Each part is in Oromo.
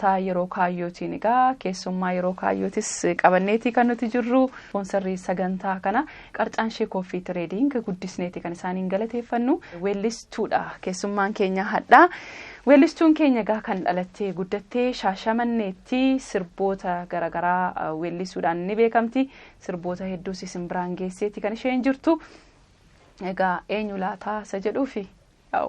Sagantaa Yeroo Kaayyootiin egaa keessummaa Yeroo Kaayyootis qabanneetii kan nuti jirru. Ispoonsarri sagantaa kana Qarcaanshee Coffee Trading guddisneeti kan isaaniin galateeffannu. Weellistuudha keessummaan keenya hadhaa. Weellistuun keenya egaa kan dhalattee guddattee Shaashamanneetti sirboota garaagaraa weellisuudhaan ni beekamti. Sirboota hedduus isin biraan geesseeti kan isheen jirtu. Egaa eenyu laataa isa jedhuufi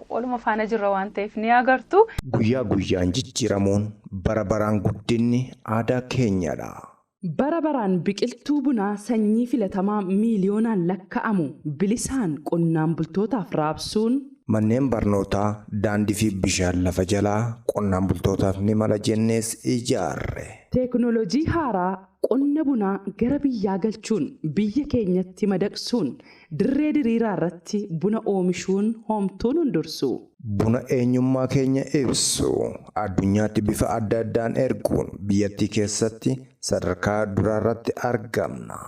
waluma faana jirra waan ta'eef ni agartu. Guyyaa guyyaan jijjiiramuun bara baraan guddinni aadaa keenyadha. Bara baraan biqiltuu bunaa sanyii filatamaa miiliyoonaan lakka'amu bilisaan qonnaan bultootaaf raabsuun. Manneen barnootaa, daandii fi bishaan lafa jalaa qonnaan bultootaaf ni mala jennees ijaarre. Teeknooloojii haaraa qonna bunaa gara biyyaa galchuun biyya keenyatti madaqsuun dirree diriiraa irratti buna oomishuun homtuun hundursu. Buna eenyummaa keenya ibsu addunyaatti bifa adda addaan erguun biyyattii keessatti sadarkaa duraarratti argamna.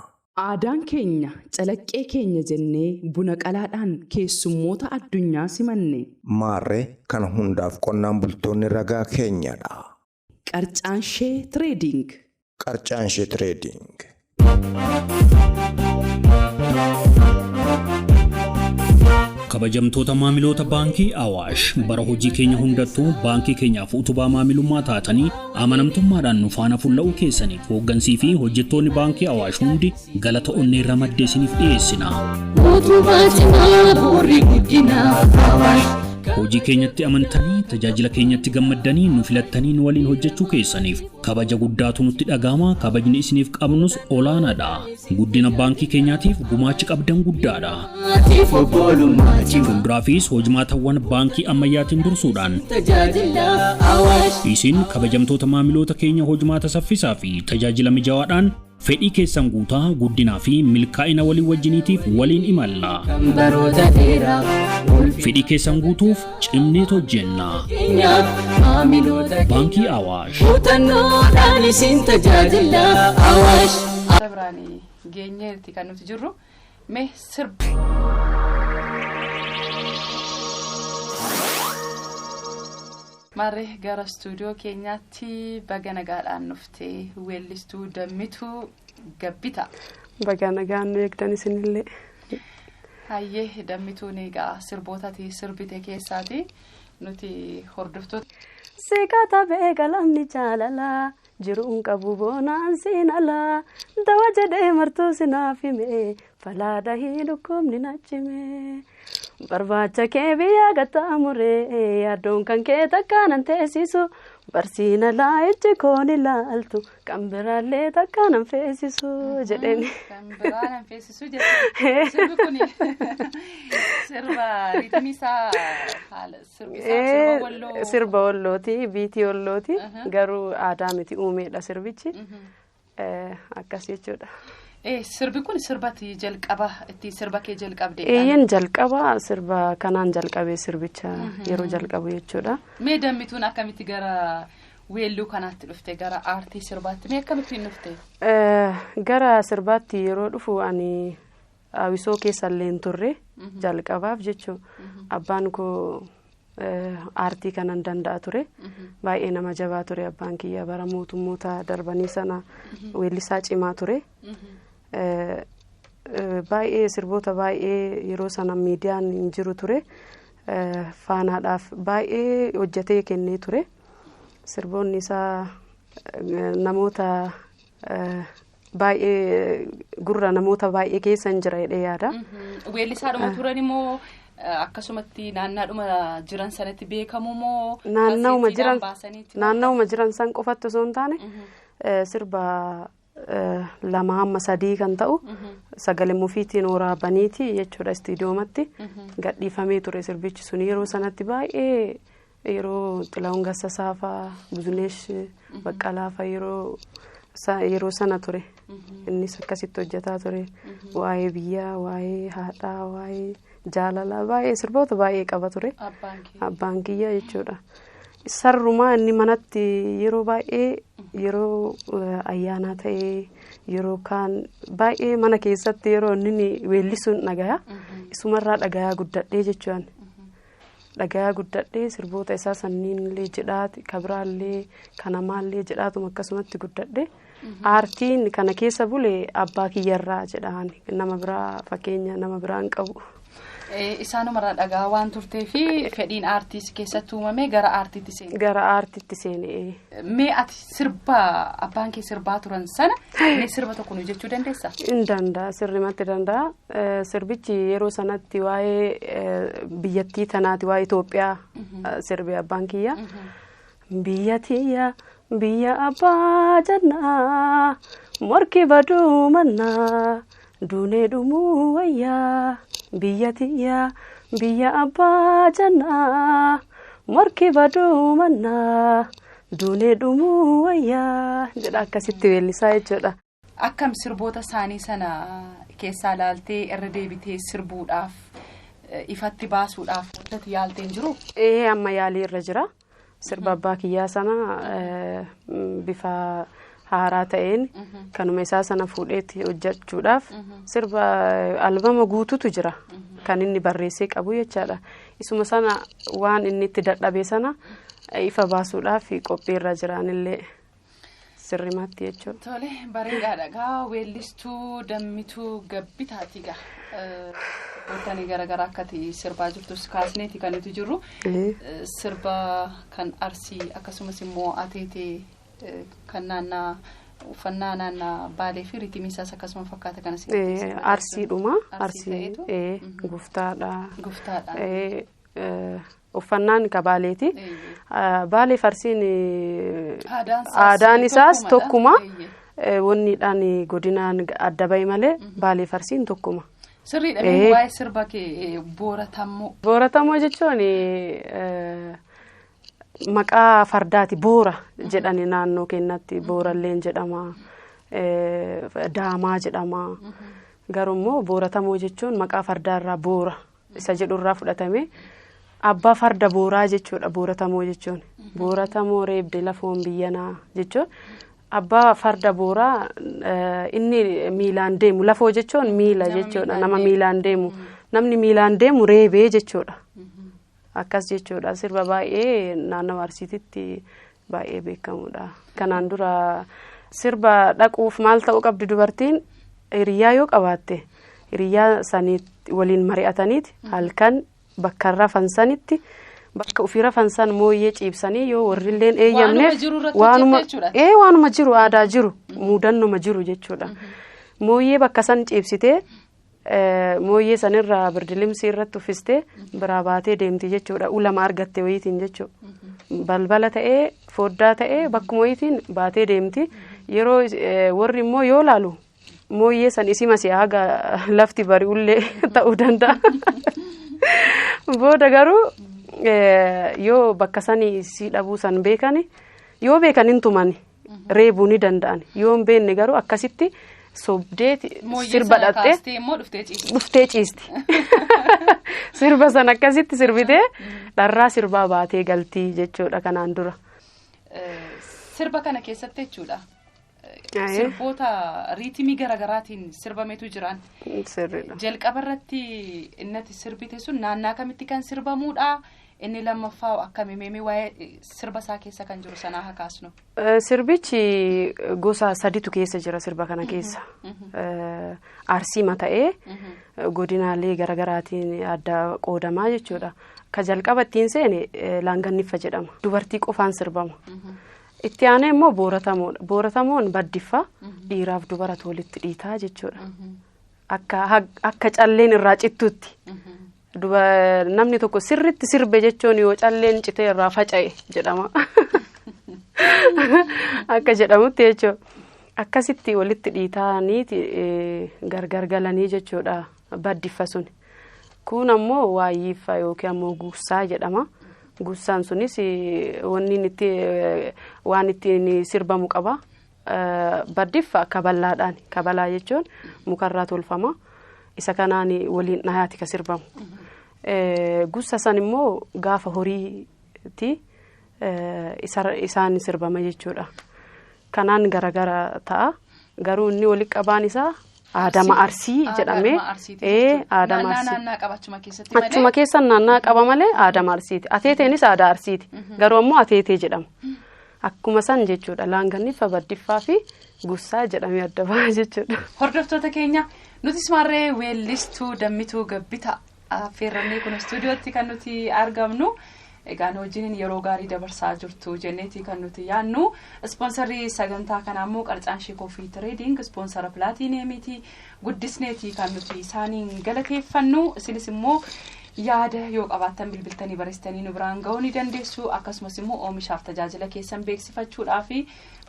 Aadaan keenya calaqqee keenya jennee buna qalaadhaan keessummoota addunyaa simanne. Maarree kana hundaaf qonnaan bultoonni ragaa keenyadha. Qarcaanshee Trading. Qarcaanshee Trading. Kabajamtoota maamiloota Baankii Awaash, bara hojii keenya hundattuu baankii keenyaaf utubaa maamilummaa taatanii amanamtummaadhaan nu faana fulla'uu keessaniif hooggansii fi hojjettoonni Baankii Awaash hundi galata onneerra maddee isiniif dhiyeessina. Utubaa cimaa bu'uurri guddinaa Awaash. Hojii keenyatti amantanii, tajaajila keenyatti gammaddanii nu filattanii nu waliin hojjechuu keessaniif kabaja guddaatu nutti dhaga'ama. Kabajni isiniif qabnus olaanaadha. Guddina baankii keenyaatiif gumaachi qabdan guddaadha. Maatiif obbolummaa cimaa. Fuulduraafis hojimaatawwan baankii ammayyaatiin dursuudhaan Tajaajila Awaash. Isin kabajamtoota maamiloota keenya hojimaata saffisaa fi tajaajila mijawaadhaan fedhii keessan guutaa guddinaa fi milkaa'ina walii wajjiniitiif waliin imalla. Kan baroota dheeraaf Fedhii keessan guutuuf cimnee hojjenna. keenyaaf maamiloota Baankii Awaash. Muuxannoodhaan isin tajaajila Awaash. Gara biraan geenyeerti kan nuti jirru. Mee sirba. Maarree gara istuudiyoo keenyaatti baga nagaadhaan dhuftee weellistuu Dammituu Gabbita. Baga nagaan nu eegdan isinillee. Hayyee, Dammituun egaa sirboota ati sirbite keessaati nuti hordoftoota. Siqata beekalamni jaalalaa jiruun qabu boonaan siin alaa dawa jedhee martuu sinaaf hime falaa dhahii dhukkubni na cime. Barbaacha kee biyya qaxxaamuree yaaddoon kan kee takka nan teessisu barsiin alaa ijji koon ilaaltu kan biraallee takka nan feesisu jedheen. Kan biraa nan feesisu jedheen. Sirbi kun sirba riitmii isaa haala sirbi isaa sirba Walloo. Sirba Wallooti, biitii Wallooti, garuu aadaa miti, uumeedha sirbichi. Akkas jechuudha. Sirbi kun sirbati jalqaba ittiin sirba kee jalqabdeedha. Eeyyan, jalqaba sirba kanaan jalqabee, sirbicha yeroo jalqabu jechuudha. Mee Dammituun akkamitti gara weelluu kanaatti dhufte, gara aartii sirbaatti mee akkamittiin dhufte? Gara sirbaatti yeroo dhufu ani hawwisoo keessa illee hin turre jalqabaaf jechuudha. Abbaan koo aartii kanan danda'a ture. Baay'ee nama jabaa ture abbaan kiyya, bara mootummoota darbanii sana weellisaa cimaa ture. Baay'ee sirboota baay'ee yeroo sana miidiyaan hin jiru ture. Faanaadhaaf baay'ee hojjetee kennee ture. Sirboonni isaa namoota baay'ee gurra namoota baay'ee keessa hin jira jedhee yaada. Weellisaadhuma turan immoo akkasumatti naannaadhuma jiran sanatti beekamu moo? Naannawuma jiran baasaniiti? Naannawuma jiran san qofatti osoo hin taane, sirba 2 hamma 3 kan ta'u sagalee mufiitiin waraabaniiti jechuudha, istiidiyoomatti gadhiifamee ture sirbichi sun. Yeroo sanatti baay'ee yeroo Xilahuun Gassasaa fa'aa, Buzuneesh Baqqalaa fa'aa yeroo sana ture. Innis akkasitti hojjetaa ture. Waa'ee biyyaa, waa'ee haadhaa, waa'ee jaalalaa baay'ee sirboota baay'ee qaba ture. Abbaan kee. Abbaan kiyya jechuudha. Sarrumaa inni manatti yeroo baay'ee yeroo ayyaanaa ta'ee yeroo kaan baay'ee mana keessatti yeroo inni weellisuun dhagaya. Isumarraa dhagayaa guddadhee jechuudhaan. Dhagayaa guddadhee sirboota isaa sanniinillee jedhaati kabiraallee kanamaallee jedhaatuma akkasumatti guddadhe. Aartiin kana keessa bule abbaa kiyyarraa jedhaan nama biraa fakkeenya nama biraa hin qabu. Isaanumarraa dhagaa waan turtee fi fedhiin aartii keessatti uumame gara aartiitti seene. Gara aartiitti seene. Mee ati sirba abbaan kee sirbaa turan sana mee sirba tokko nu jechuu dandeessaa? Hin danda'a, sirrimatti danda'a. Sirbichi yeroo sanatti waa'ee biyyattii tanaati, waa'ee Itoophiyaa sirbe abbaan kiyya. Biyya tiyya biyya abbaa jannaa morki baduu mannaa duunee dhumuu wayyaa. Biyya tiyya biyya abbaa jannaa morki baduu mannaa duunee dhumuu wayyaa jedha akkasitti weellisaa jechuudha. Akkam sirboota isaanii sana keessaa laaltee irra deebitee sirbuudhaaf ifatti baasuudhaaf wantati yaaltee hin jiruu? Amma yaalii irra jira. Sirba abbaa kiyyaa sana bifa haaraa ta'een kanuma isaa sana fuudheetti hojjechuudhaaf sirba albama guutuutu jira kan inni barreessee qabu jechaadha. Isuma sana waan inni itti dadhabe sana ifa baasuudhaaf qophiirra jiraanillee sirrimaatti jechuudha. Tole bareedaadha gaa weellistuu Dammituu Gabbitaati gaa. Wantoonni garaagaraa akkati sirbaa jirtus kaasneeti kan nuti jirru. Sirba kan Arsii akkasumas immoo Ateetee kan naannaa uffannaa naannaa Baalee fi riitimii isaas akkasuma fakkaata kanas. Arsiidhuma. Arsii guftaadha. Guftaadha. Uffannaan ka Baaleeti. Baalee fi Arsiin aadaan isaas tokkuma. Wanniidhaan godinaan adda bahe malee Baalee fi Arsiin tokkuma. Sirriidha. Waa'ee sirba kee Booratamoo. Booratamoo jechuun maqaa fardaati. Boora jedhani naannoo keenyatti booralleen jedhama, daamaa jedhama. Garuu immoo Booratamoo jechuun maqaa fardaarraa boora isa jedhurraa fudhatame abbaa farda booraa jechuudha. Booratamoo jechuun Booratamoo reebde lafoon biyyanaa jechuun abbaa farda booraa inni miilaan deemu. Lafoo jechuun miila jechuudha, nama miilaan deemu, namni miilaan deemu reebee jechuudha. Akkas jechuudha. Sirba baay'ee naannoo Arsiititti baay'ee beekamudha. Kanaan dura sirba dhaquuf maal ta'uu qabdi dubartiin? Hiriyaa yoo qabaatte hiriyaa sanii waliin mari'ataniiti halkan bakka rafan sanitti bakka ofii rafan san mooyyee ciibsanii yoo warrilleen eeyyamneef waanuma jiru aadaa jiru muudannuma jiru jechuudha. Mooyyee bakka san ciibsitee mooyyee sanirraa birdilimsii irratti uffistee biraa baatee deemti jechuudha. Ulama argatte wayiitiin jechuudha. Balbala ta'ee foddaa ta'ee bakkuma wayiitiin baatee deemti. Yeroo warri immoo yoo laalu mooyyee san isii masii haga lafti bari'ullee ta'uu danda'a. Booda garuu yoo bakka sanii isii dhabuu san beekani yoo beekan hin tumani reebuu ni danda'an, yoo hin beekne garuu akkasitti sobdee sirba dhattee dhuftee ciisti. Sirba san akkasitti sirbitee dharraa sirbaa baatee galtii jechuudha kanaan dura. Sirba kana keessatti jechuudha. Sirboota riitimii garaagaraatiin sirbametu jiran. Sirriidha. Jalqaba irratti innati sirbite sun naannaa kamitti kan sirbamuudha? Inni lammaffaa akkami meemee waa'ee sirba isaa keessa kan jiru sanaa haa kaasnu. Sirbichi gosa saditu keessa jira sirba kana keessa. Arsiima ta'ee godinaalee garaagaraatiin adda qoodamaa jechuudha. Ka jalqaba ittiin seene laanganniffa jedhama. Dubartii qofaan sirbama. Itti aanee immoo Booratamoodha. Booratamoon baddiffa dhiiraaf dubaratu walitti dhiitaa jechuudha. Akka calleen irraa cittutti. Namni tokko sirritti sirbe jechuun yoo calleen citee irraa faca'e jedhama. Akka jedhamutti jechuudha. Akkasitti walitti dhiitaniiti gargar galanii jechuudha baddiffa sun. Kun ammoo waayyiiffa yookiin ammoo guussaa jedhama. Guussaan sunis wanni itti waan ittiin sirbamu qaba. Baddiffa kaballaadhaan. Kabalaa jechuun mukarraa tolfama. Isa kanaan waliin dhahaati ka sirbamu. Gussa san immoo gaafa horiiti isaan sirbama jechuudha. Kanaan garagara ta'a. Garuu inni walitti qabaan isaa Aadama Arsii jedhamee aadama Arsii. Naannaa qaba achuma keessatti malee. Achuma keessa naannaa qaba malee aadama Arsiiti. Ateeteenis aadaa Arsiiti. Garuu ammoo ateetee jedhama. Akkuma san jechuudha. Laanganniffaa, baddiffaa fi gussaa jedhamee adda baha jechuudha. Hordoftoota keenya nutis maarree weellistuu Dammituu Gabbita affeerrannee kun istuudiyootti kan nuti argamnu. Egaan hojiin yeroo gaarii dabarsaa jirtu jenneeti kan nuti yaannu. Ispoonsarri sagantaa kanaa immoo Qarcaanshee Coffee Trading ispoonsara pilaatiineemiiti guddisneeti kan nuti isaaniin galateeffannu. Isinis immoo yaada yoo qabaattan bilbiltanii barreessitanii nu biraan ga'uu ni dandeessu. Akkasumas immoo oomishaaf tajaajila keessan beeksifachuudhaaf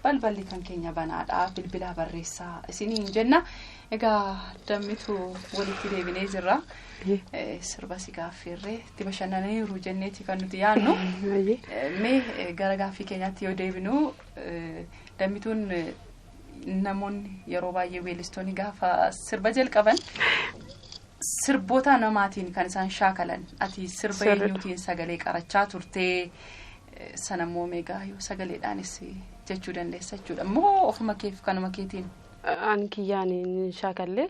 balballi kan keenya banaadha. Bilbilaa barreessaa isiniin jenna. Egaa Dammituu walitti deebinee jirra. Sirba si gaaffeerree itti bashannananiiru jenneeti kan nuti yaannu. Mee gara gaaffii keenyaatti yoo deebinu Dammituun namoonni yeroo baay'ee weellistoonni gaafa sirba jalqaban sirboota namaatiin kan isaan shaakalan. Ati sirba eenyuutiin sagalee qarachaa turtee sanammoo meegaa yoo sagaleedhaanis jechuu dandeessa jechuudha. Moo ofuma keef kanuma keetiin? An kiyyaan hin shaakalle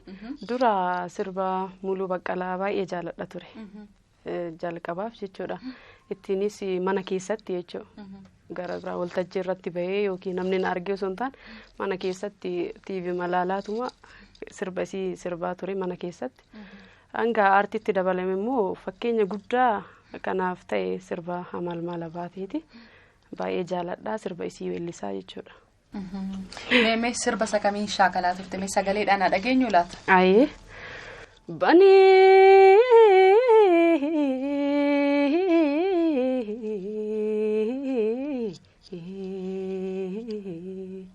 dura sirba Muluu Baqqalaa baay'ee jaaladha ture. Jalqabaaf jechuudha. Ittiinis mana keessatti jechuudha. Gara biraa waltajjii irratti bahee yookiin namni na argee osoo hin taane mana keessatti TV malaalaatuma sirba isii sirbaa ture mana keessatti. Hanga aartiitti dabalame immoo fakkeenya guddaa kanaaf ta'e sirba Hamalmaala Baateeti. Baay'ee jaaladha sirba isii weellisaa jechuudha. Mee sirba isa kamiin shaakalaa turte? Mee sagaleedhaan haa dhageenyu laata? Ayee. Banii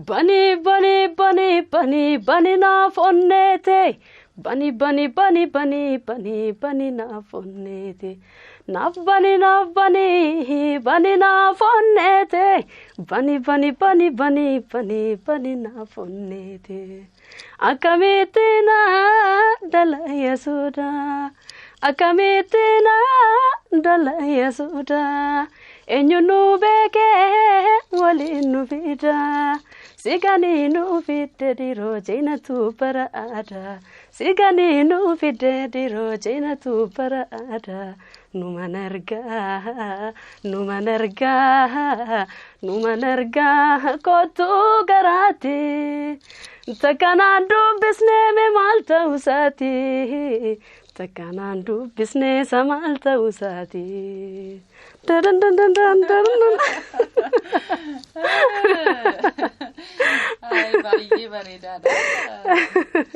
bani bani bani bani bani naaf onneete bani bani bani bani bani bani naaf onneete naaf bani naaf bani bani naaf onneete bani bani bani bani bani bani naaf onneete akkamitti na dalaya soda akkamitti na dalaya soda eenyu nu beekee waliin nu fida siganii nu fidde diroo jeenatu bara aadaa siganii nu fidde diroo jeenatu bara aadaa numan argaa numan argaa numan argaa kootu garaati takkanaan dubbisnee mee maal ta'uu isaati takkanaan dubbisnee isa maal ta'uu isaati. Baay'ee bareedaadha.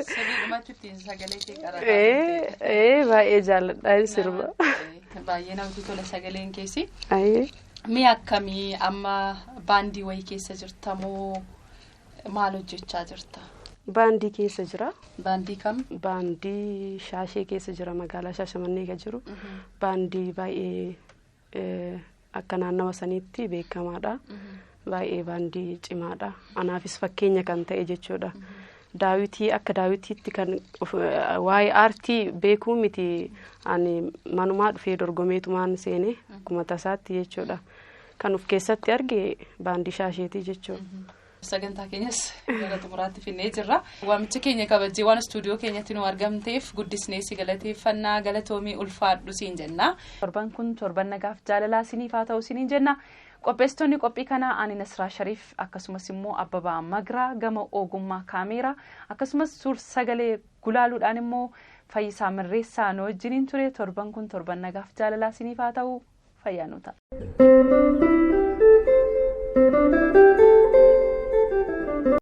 Sirriidhumatti ittiin sagalee kee qarataa. Baay'ee jaalladha sirba. Baay'ee namatti tola sagaleen keessi. Mee akkamii amma baandii wayii keessa jirta moo maal hojjechaa jirta? Baandii keessa jira. Baandii kam? Baandii Shaashee keessa jira magaalaa Shaashamannee kan jiru. Baandii baay'ee akka naannawa saniitti beekamaadha. Baay'ee baandii cimaadha. Anaafis fakkeenya kan ta'e jechuudha. Daawitii akka daawitiitti kan waa'ee aartii beekuu miti ani manumaa dhufee dorgomeetumaan seene akkuma tasaatti jechuudha. Kan of keessatti arge baandii Shaasheetii jechuudha. Sagantaa keenyas gara xumuraatti finnee jirra. Waamicha keenya kabajee waan istuudiyoo keenyatti nu argamteef guddisnee si galateeffannaa galatoomii ulfaadhu siin jenna. Torban kun torban nagaaf jaalalaa siniif haa ta'u siniin jenna. Qopheessitoonni qophii kanaa ani Nasraa Shariif akkasumas immoo Abbabaa Magraa gama ogummaa kaameeraa akkasumas suur sagalee gulaaluudhaan immoo Fayyisaa Mirreessaa nu wajjiniin ture. Torban kun torban nagaaf jaalalaa siniif haa ta'u fayyaa nu ta'a.